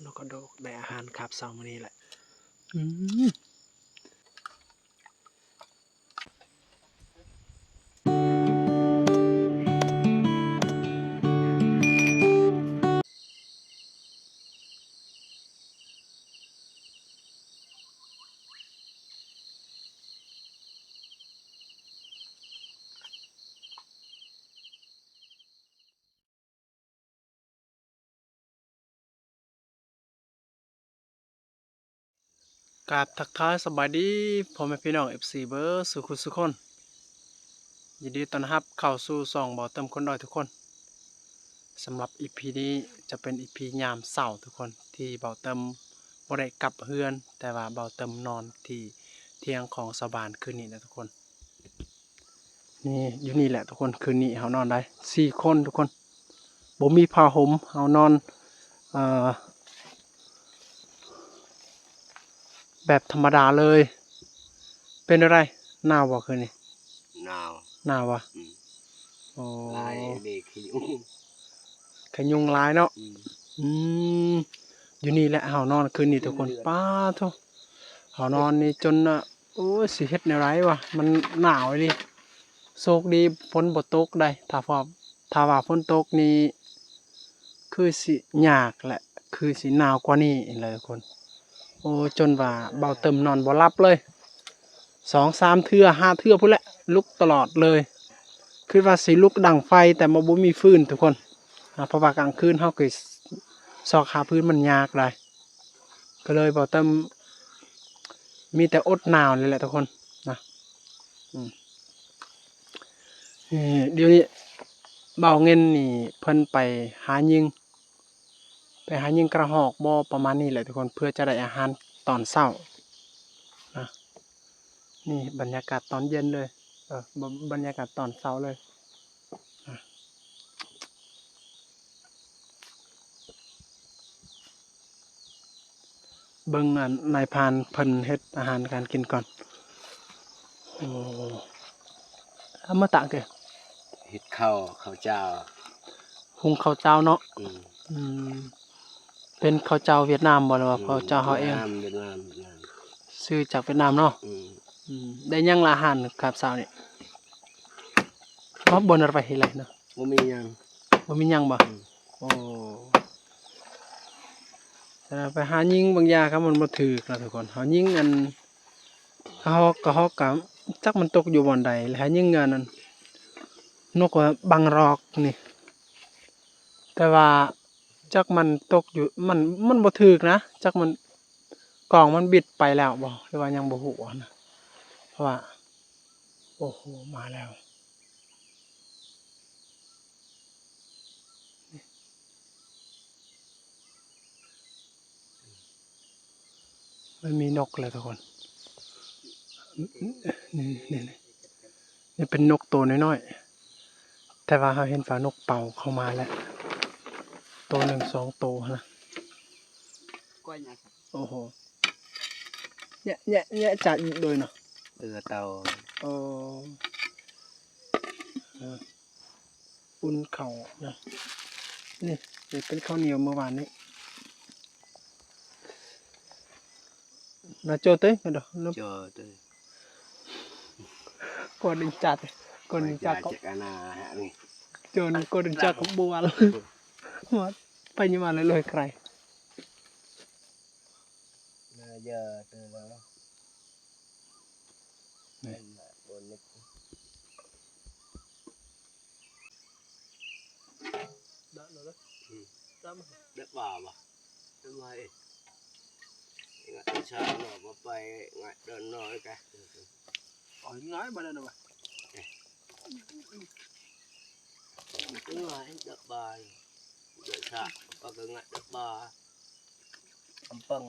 ນົກກະດອກໄດ້ອາຫານຄາບເຊົ້າມື້ນີ້ແຫຼະ. ອືມ. ກາບທັກທາຍສະບາຍດີພໍ່ແມ່ພີ່ນ້ອງ ເອັຟຊີ ເບິດສູ່ຜູ້ສູ່ຄົນ. ຍິນດີຕ້ອນຮັບເຂົ້າສູ່ຊ່ອງເບົາເຕີມຄົນດອຍທຸກຄົນ. ສຳລັບອີພີນີ້ຈະເປັນອີພີຍາມເຊົ້າທຸກຄົນ ທີ່ເບົາເຕີມບໍ່ໄດ້ກັບເຮືອນ, ແຕ່ວ່າເບົາເຕີມນອນທີ່ທຽງຂອງຊາວບ້ານຄືນນີ້ນະທຸກຄົນ. ນີ້ ຢູ່ນີ້ແຫຼະທຸກຄົນ. ຄືນນີ້ເຮົານອນໄດ້ສີ່ຄົນທຸກຄົນ. ບໍ່ມີຜ້າຫົ່ມ, ເຮົານອນ ເອີ ແບບທຳມະດາເລີຍ. ເປັນແນວໃດ? ໜາວບໍ່ຄືນນີ້? ໜາວ. ໜາວບໍ່? ອືມ. ໂອ້ ຫຼາຍເດ ຂະຍຸງ ຂະຍຸງຫຼາຍເນາະ. ອືມ. ອືມ. ຢູ່ນີ້ແຫຼະເຮົານອນຄືນນີ້ທຸກຄົນ. ເດືອນ ປາໂທ້ ເຮົານອນນີ້ຈົນ ໂອ້ຍ ຊິເຮັດແນວໃດວະ ມັນໜາວອີ່ຫຼີ. ໂຊກດີຝົນບໍ່ຕົກໃດ໋. ຖ້າວ່າ ຖ້າວ່າຝົນຕົກນີ້ຄືຊິຍາກແຫຼະ ຄືຊິໜາວກວ່ານີ້ອີກແຫຼະທຸກຄົນ. ໂອ້ ຈົນວ່າເບົາເຕີມນອນບໍ່ຫຼັບເລີຍ ສອງສາມເທື່ອ ຫ້າເທື່ອພຸ້ນແຫຼະ ລຸກຕະຫຼອດເລີຍ. ຄິດວ່າຊິລຸກດັງໄຟ ແຕ່ວ່າບໍ່ມີຟືນທຸກຄົນ. ອາ ເພາະວ່າກາງຄືນເຮົາກໍຊອກຫາຟືນມັນຍາກຫຼາຍ ກໍເລີຍບໍ່ຕ້ອງ ມີແຕ່ອົດໜາວນີ້ແຫຼະທຸກຄົນນະ. ອືມ ດຽວນີ້ບ່າວເງິນນີ້ເພິ່ນໄປຫາຍິງ ໄປຫາຍິງກະຮອກບໍ່ ປະມານນີ້ແຫຼະທຸກຄົນ ເພື່ອຈະໄດ້ອາຫານຕອນເຊົ້ານະ. ນີ້ບັນຍາກາດຕອນເຢັນເລີຍ ເອີ ບັນຍາກາດຕອນເຊົ້າເລີຍ. ເບິ່ງອັນນາຍພານເພິ່ນເຮັດອາຫານການກິນກ່ອນ. ໂອ້ ເອົາມາຕາກເກ ເຮັດເຂົ້າ ເຂົ້າເຈົ້າ ຫຸງເຂົ້າເຈົ້າເນາະ. ອືມ. ອືມ. ເປັນເຂົ້າເຈົ້າຫວຽດນາມບໍ່ ຫຼືວ່າ ອືມ ເຂົ້າເຈົ້າເຮົາເອງ? ຫວຽດນາມ ຫວຽດນາມ ຫວຽດນາມ. ຊື້ຈາກຫວຽດນາມເນາະ. ອືມ. ອືມ. ໄດ້ຫຍັງລະອາຫານຄາບເຊົ້ານີ້? ມາບ່ອນລະໄປເຮັດໄລເນາະ? ບໍ່ມີຫຍັງ. ບໍ່ມີຫຍັງບໍ່? ອືມ. ໂອ້ ສະນັ້ນໄປຫາຍິງບາງຢ່າງ ຄັນມັນບໍ່ຖືກນະທຸກຄົນ. ເຮົາຍິງອັນ ເຮົາກໍ ເຮົາກໍຈັກມັນຕົກຢູ່ບ່ອນໃດ ແລ້ວຫາຍິງອັນນັ້ນ ນົກວ່າບັງຣອກນີ້ ແຕ່ວ່າ ຈັກມັນຕົກຢູ່ ມັນ ມັນບໍ່ຖືກນະ ຈັກມັນ ກອງມັນບິດໄປແລ້ວບໍ່ ຫຼືວ່າຍັງບໍ່ຮູ້ຫັ້ນນະ. ເພາະວ່າ ໂອ້ໂຫ ມາແລ້ວ ມັນມີນົກແລ້ວທຸກຄົນ. ນີ້ ນີ້ ນີ້ ນີ້ເປັນນົກໂຕນ້ອຍໆ ແຕ່ວ່າເຮົາເຫັນວ່ານົກເປົ້າເຂົ້າມາແລ້ວ ໂຕໜຶ່ງສອງໂຕຫັ້ນນະ. ກ້ອຍຫຍັງ? ໂອ້ໂຫ ແຍະ ແຍະ ແຍະຈາກອີກໂດຍເນາະ. ເອີ ເຕົາ. ເອີ ເອີ ອຸ່ນເຂົ້ານະ. ນີ້ ນີ້ເປັນເຂົ້າໜຽວມື້ວານນີ້. ນະໂຈເຕີຍ ໂຈເຕີຍ. ກວນອິນຈັດ ກວນອິນຈັດກໍ ໂຈນກວນອິນຈັດກໍບໍ່ວ່າ ໄປຍາມາເລີຍເລີຍໃຄ. ນະເຢເຕີຍແລ້ວ. ນີ້ ເດັກວ່າບໍ່ ເດັກວ່າເອ ງະຊາເນາະ ບໍ່ໄປງະເດີນເນາະກະ ເອົາງ່າຍບໍ່ໄດ້ນະວ່າ ເອີ ງ່າຍ ເດັກວ່າ ເດັກຊາ ປະກະງະເດັກວ່າ ອຳປຶງ.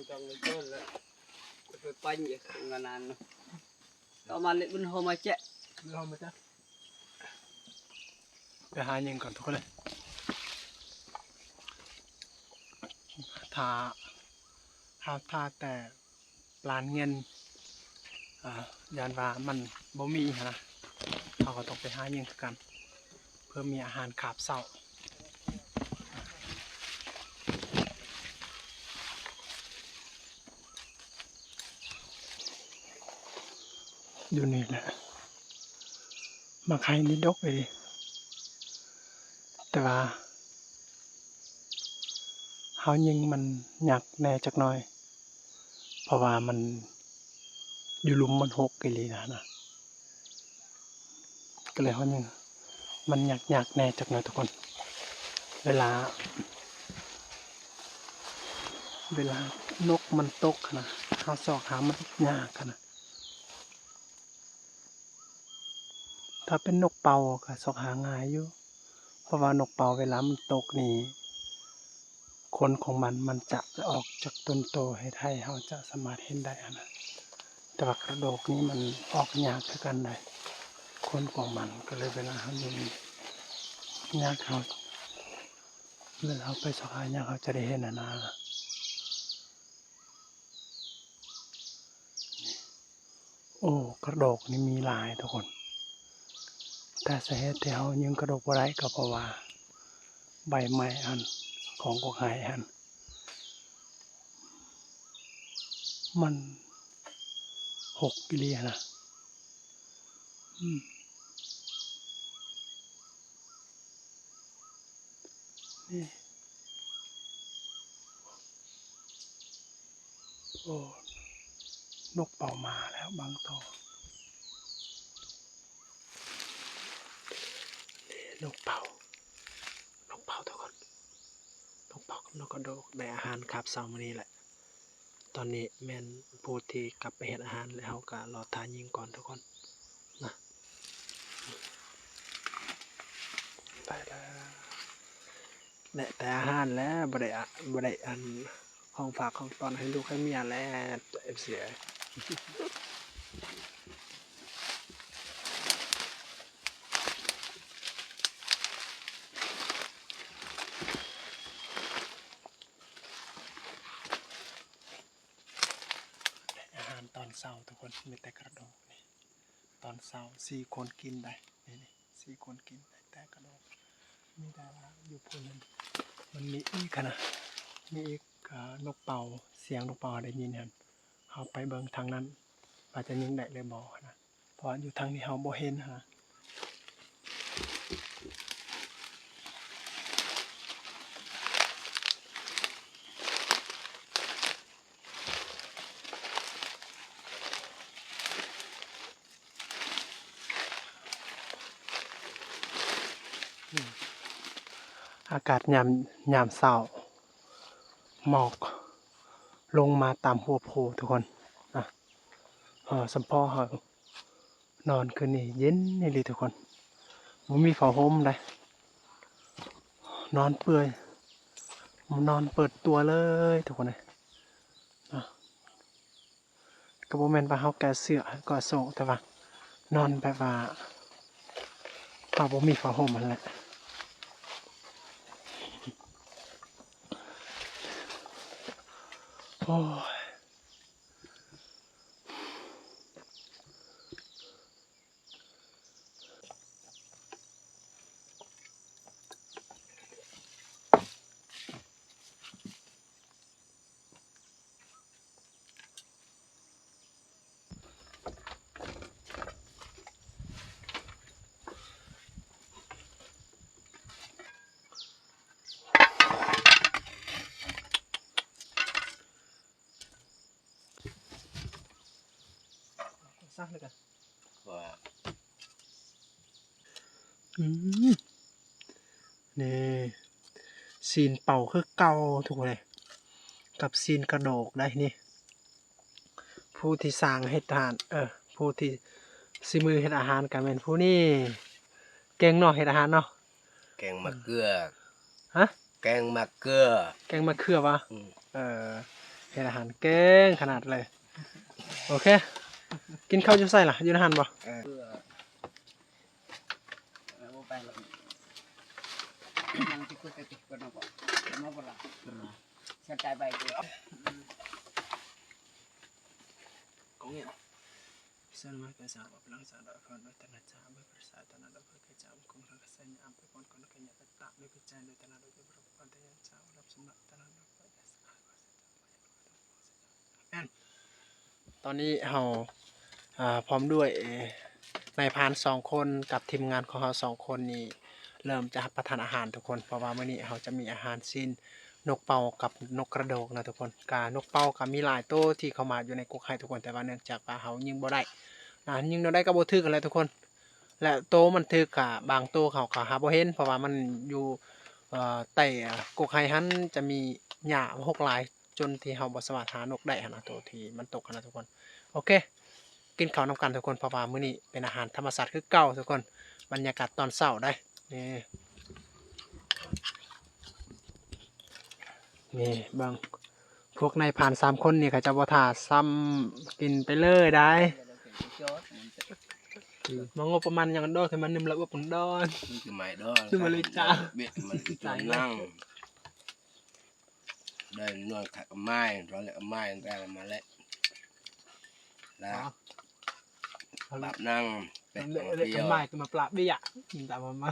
Tong le tol le. Pe panh ye ngan an. Ka ma le bun ho ma che. Ho ma che. ໄປຫາຍິງກ່ອນທຸກຄົນເລີຍ. ຖ້າ ເຮົາຖ້າແຕ່ປານເງິນ ອ່າ ຢ້ານວ່າມັນບໍ່ມີຫັ້ນນະ, ເຮົາກໍຕ້ອງໄປຫາຍິງຄືກັນ ເພື່ອມີອາຫານຄາບເຊົ້າ. ຢູ່ນີ້ແຫຼະ ໝາກໄຮນີ້ດົກອີ່ຫຼີ ແຕ່ວ່າເຮົາຍິງມັນຍາກແດ່ຈັກໜ້ອຍ ເພາະວ່າມັນຢູ່ລຸ່ມມັນຫົກອີ່ຫຼີນະ ນະ ກໍເລີຍເຮົາຍິງ ມັນຍາກໆແດ່ຈັກໜ້ອຍທຸກຄົນ ເວລາ ເວລານົກມັນຕົກຫັ້ນນະ ເຮົາຊອກຫາມັນຍາກຫັ້ນນະ. ຖ້າເປັນນົກເປົ້າກໍຊອກຫາງ່າຍຢູ່ ເພາະວ່ານົກເປົ້າເວລາມັນຕົກນີ້ ຂົນຂອງມັນ ມັນຈະອອກຈາກຕົນໂຕ ເຮັດໃຫ້ເຮົາຈະສາມາດເຫັນໄດ້ຫັ້ນນະ. ແຕ່ວ່າກະໂດກນີ້ມັນອອກຍາກຄືກັນໃດ໋ ຂົນຂອງມັນ ກໍເລີຍເວລາເຮົາຢູ່ນີ້ຍາກ ເຮົາ ເວລາເຮົາໄປຊອກຫາຍາກ ເຮົາຈະໄດ້ເຫັນຫັ້ນນະ. ໂອ້ ກະໂດກນີ້ມີຫຼາຍທຸກຄົນ ແຕ່ສາເຫດທີ່ເຮົາຍິງກະໂດກບໍ່ໄດ້ ກໍເພາະວ່າໃບໄມ້ອັນຂອງກົກໄຮຫັ້ນ ມັນຫົກອີ່ຫຼີຫັ້ນນະ. ອືມ ນີ້ ໂອ້ ນົກເປົ້າມາແລ້ວບາງໂຕ. ນີ້ນົກເປົ້າ ນົກເປົ້າທຸກຄົນ ນົກເປົ້າກັບນົກກະໂດກ ໄດ້ອາຫານຄາບເຊົ້າມື້ນີ້ແຫຼະ. ຕອນນີ້ແມ່ນຜູ້ທີ່ກັບໄປເຮັດອາຫານ ແລະ ເຮົາກໍລໍຖ້າຍິງກ່ອນທຸກຄົນນະ. ໄປແລ້ວ ໄດ້ແຕ່ອາຫານແລ້ວ ບໍ່ໄດ້ ອະ ບໍ່ໄດ້ອັນ ຂອງຝາກຂອງຕ້ອນໃຫ້ລູກໃຫ້ເມຍແລ້ວ ເອັຟຊີເອີຍ. ອາຫານຕອນເຊົ້າທຸກຄົນ ມີແຕ່ກະໂດກນີ້ ຕອນເຊົ້າສີ່ຄົນກິນໄດ໋ ນີ້ ສີ່ຄົນກິນໄດ້ແຕ່ກະໂດກ. ມີແຕ່ວ່າຢູ່ພຸ້ນນັ້ນ ມັນມີອີກຫັ້ນນະ ມີອີກ ກະນົກເປົ້າ ສຽງນົກເປົ້າເຮົາໄດ້ຍິນຫັ້ນ ເຮົາໄປເບິ່ງທາງນັ້ນວ່າຈະຍິງໄດ້ຫຼືບໍ່ຫັ້ນນະ ເພາະວ່າຢູ່ທາງນີ້ເຮົາບໍ່ເຫັນຫັ້ນນະ. ອາກາດຍາມ ຍາມເຊົ້າ ໝອກລົງມາຕາມຫົວພູທຸກຄົນນະ. ເອີ ສຳພໍເຮົານອນຄືນນີ້ເຢັນອີ່ຫຼີທຸກຄົນ ບໍ່ມີຜ້າຫົ່ມໃດ໋ ນອນເປື່ອຍ ນອນເປີດຕົວເລີຍທຸກຄົນເອີຍນະ. ກໍບໍ່ແມ່ນວ່າເຮົາແກ້ເສື້ອກໍໂຊງ ແຕ່ວ່ານອນແບບວ່າເຮົາບໍ່ມີຜ້າຫົ່ມຫັ້ນແຫຼະ. ໂອ້ຍ. ຊະເລີຍກະ ວ່າ ອືມ ນີ້ ຊີ້ນເປົ່າຄືເກົ່າທຸກຄົນເອີຍ ກັບຊີ້ນກະໂດກໄດ໋ນີ້. ຜູ້ທີ່ສ້າງເຮັດຮ້ານ ເອີ ຜູ້ ຜູ້ທີ່ສີມືເຮັດອາຫານກໍແມ່ນຜູ້ນີ້ ເກັ່ງເນາະ ເຮັດອາຫານເນາະ. ແກງໝາກເກືອ. ຮະ? ແກງໝາກເກືອ. ແກງໝາກເຂືອຫວາ? ອືມ. ເອີ ເຮັດອາຫານເກັ່ງຂະໜາດເລີຍ. ໂອເຄ ກິນເຂົ້າຢູ່ໃສລະ? ຢູ່ໃນຫັ້ນບໍ່? ເອີ. ຕອນນີ້ເຮົາ ອາ ພ້ອມດ້ວຍນາຍພານສອງຄົນກັບທີມງານຂອງເຮົາສອງຄົນນີ້ ເລີ່ມຈະຮັບປະທານອາຫານທຸກຄົນ ເພາະວ່າມື້ນີ້ເຮົາຈະມີອາຫານຊີ້ນນົກເປົ້າກັບນົກກະໂດກນະທຸກຄົນ. ກະນົກເປົ້າກະມີຫຼາຍໂຕທີ່ເຂົ້າມາຢູ່ໃນກົກໄຮ່ທຸກຄົນ ແຕ່ວ່າເນື່ອງຈາກວ່າເຮົາຍິງບໍ່ໄດ້ນະ ຍິງແນວໃດກໍບໍ່ຖືກຫັ້ນແຫຼະທຸກຄົນ. ແລະໂຕມັນຖືກກະບາງໂຕເຮົາກໍຫາບໍ່ເຫັນ ເພາະວ່າມັນຢູ່ ເອີ ໃຕ້ກົກໄຮ່ຫັ້ນຈະມີຫຍ້າຮົກຫຼາຍ ຈົນທີ່ເຮົາບໍ່ສາມາດຫານົກໄດ້ຫັ້ນນະ ໂຕທີ່ມັນຕົກຫັ້ນນະທຸກຄົນ. ໂອເຄ ກິນເຂົ້ານຳກັນທຸກຄົນ ເພາະວ່າມື້ນີ້ເປັນອາຫານທຳມະຊາດຄືເກົ່າທຸກຄົນ. ບັນຍາກາດຕອນເຊົ້າໄດ໋ ນີ້ ນີ້ເບິ່ງ ພວກນາຍພານສາມຄົນນີ້ ເຂົາເຈົ້າບໍ່ຖ້າຊ້ຳ ກິນໄປເລີຍໄດ໋. ມາງົບປະມານຫຍັງດອກ ທີ່ມັນໜຶ່ມລະອວບກັນດອນ ມັນຄືໄມ້ດອນ ຄືມາເລີຍຈ້າ ເບັດມັນຄືຈອນນັ່ງ ໄດ້ນອນຂັດກັບໄມ້ ຕອນແລກກັບໄມ້ ແຕ່ລະມາແລະ ລະ ອໍ ບາບນັ່ງ ເລະກັບໄມ້ ຄືມາປະເບຍ ຕາມມາ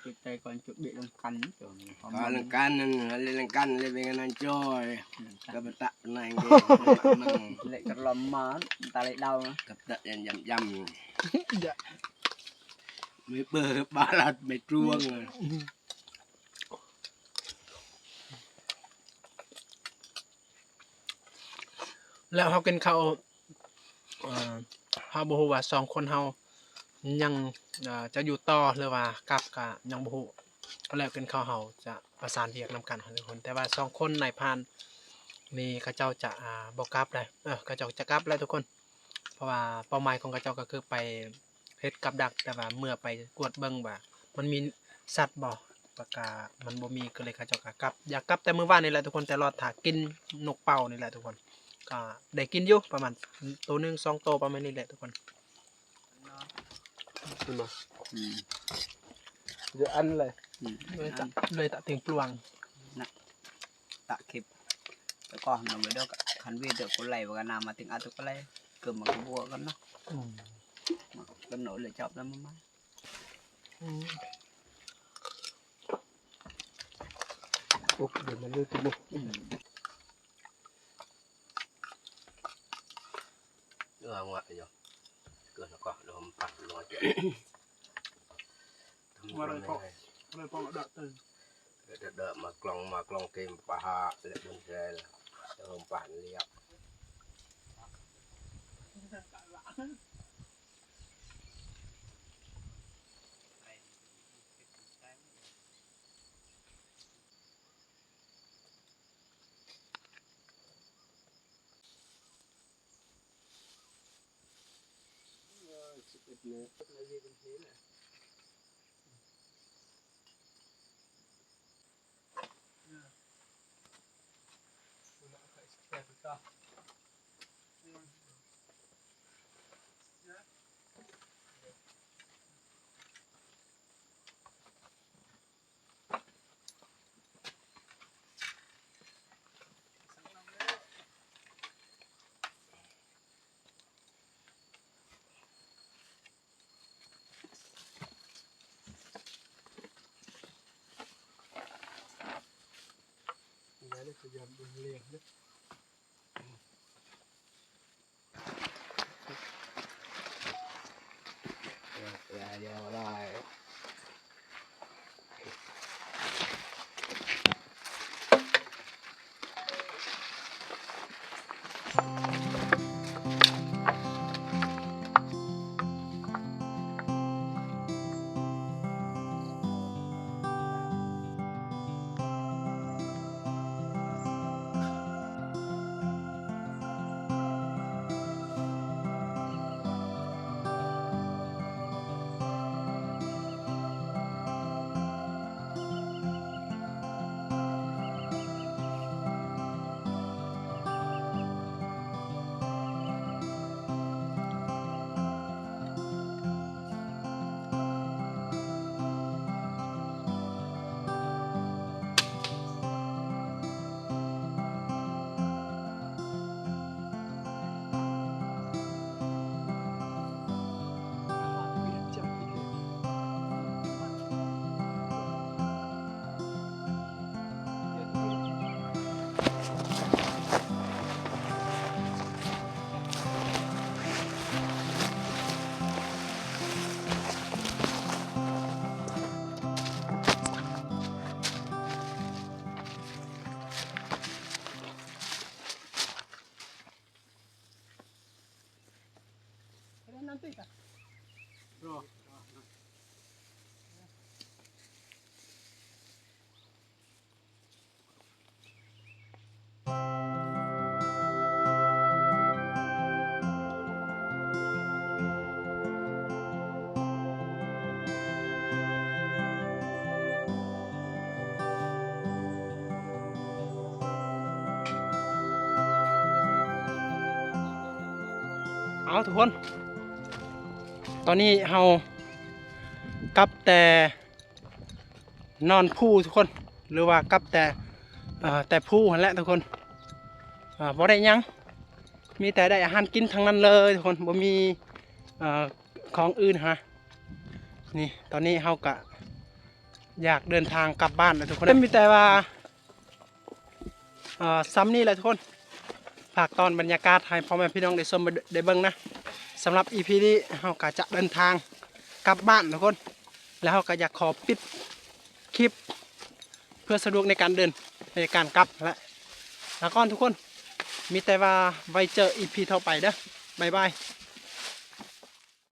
ເກັບໃຈກ່ອນ ຈຸດເບຍນຳກັນ ກະນຳກັນນັ້ນ ເລະນຳກັນ ເລະເປັນກັນນັ້ນຈ້ອຍ ກະປະຕະນາຍເດ ເລະກະລອມມາ ຕາເລະດາວ ກະປະຕະຢັນຢຳຢຳ ເບຍເປີບາລັດ ເບຍຕວງ. ແລ້ວເຮົາກິນເຂົ້າ ເອີ ເຮົາບໍ່ຮູ້ວ່າສອງຄົນເຮົາຍັງ ເອີ ຈະຢູ່ຕໍ່ ຫຼືວ່າກັບກະຍັງບໍ່ຮູ້. ແລ້ວກິນເຂົ້າເຮົາຈະປະສານວຽກນຳກັນທຸກຄົນ ແຕ່ວ່າສອງຄົນນາຍພານນີ້ເຂົາເຈົ້າຈະ ອາ ບໍ່ກັບໄດ໋ ເອີ ເຂົາເຈົ້າຈະກັບແລ້ວທຸກຄົນ ເພາະວ່າເປົ້າໝາຍຂອງເຂົາເຈົ້າກໍຄືໄປ ເຮັດກັບດັກ ແຕ່ວ່າເມື່ອໄປກວດເບິ່ງວ່າມັນມີສັດບໍ່ ແລ້ວກະມັນບໍ່ມີ ກໍເລີຍເຂົາເຈົ້າກະກັບ ຢາກກັບແຕ່ມື້ວານນີ້ແຫຼະທຸກຄົນ ແຕ່ລໍຖ້າກິນນົກເປົ້ານີ້ແຫຼະທຸກຄົນ ກະໄດ້ກິນຢູ່ປະມານໂຕໜຶ່ງສອງໂຕປະມານນີ້ແຫຼະທຸກຄົນ ເຫັນບໍ່? ອືມ ເດີອັນເລີຍ ອືມ ເລີຍຕະ ເລີຍຕະເຕັງປວງ ນະ ຕະເຂັບ ແລ້ວກໍນຳໄວ້ດອກ ຄັນເວດເດີກົນໄລ ວ່າກະນາມາເຕັງອັດຕົກໄລ ເກີມມາກະບົວກັນເນາະ ອືມ ກັນເນາະ ເລີຍຈັບນຳມາ ອືມ ໂອ້ ເດີມາເລີຍຕິໂມ ອືມ ເອີ ງະຢູ່ ເກີດແລ້ວກໍລົມພັດລົງມາເຈາະ ມາເລີຍເພາະ ເລີຍເພາະດະເຕີ ເດີ ເດີ ມາກລອງ ມາກລອງເກມປະຫາ ແລະ ບຸນແຊ ເລີ່ມປານລຽບ. ເອົາທຸກຄົນ ຕອນນີ້ເຮົາກັບແຕ່ນອນພູທຸກຄົນ ຫຼືວ່າກັບແຕ່ ເອີ ແຕ່ພູຫັ້ນແຫຼະທຸກຄົນ ເອີ ບໍ່ໄດ້ຫຍັງ ມີແຕ່ໄດ້ອາຫານກິນທັງນັ້ນເລີຍທຸກຄົນ ບໍ່ມີ ເອີ ຂອງອື່ນຫັ້ນນະ. ນີ້ ຕອນນີ້ເຮົາກະຢາກເດີນທາງກັບບ້ານແລ້ວທຸກຄົນ ມີແຕ່ວ່າ ເອີ ຊ່ຳນີ້ແຫຼະທຸກຄົນ ຝາກຕອນບັນຍາກາດໃຫ້ພໍ່ແມ່ພີ່ນ້ອງໄດ້ຊົມໄດ້ເບິ່ງນະ. ສຳລັບອີພີນີ້ເຮົາກະຈະເດີນທາງກັບບ້ານທຸກຄົນ ແລ້ວເຮົາກະຢາກຂໍປິດຄລິບ ເພື່ອສະດວກໃນການເດີນ ໃນການກັບແຫຼະ ລາກ່ອນທຸກຄົນ ມີແຕ່ວ່າໄວ້ເຈີອີພີຕໍ່ໄປເດີ ບາຍບາຍ.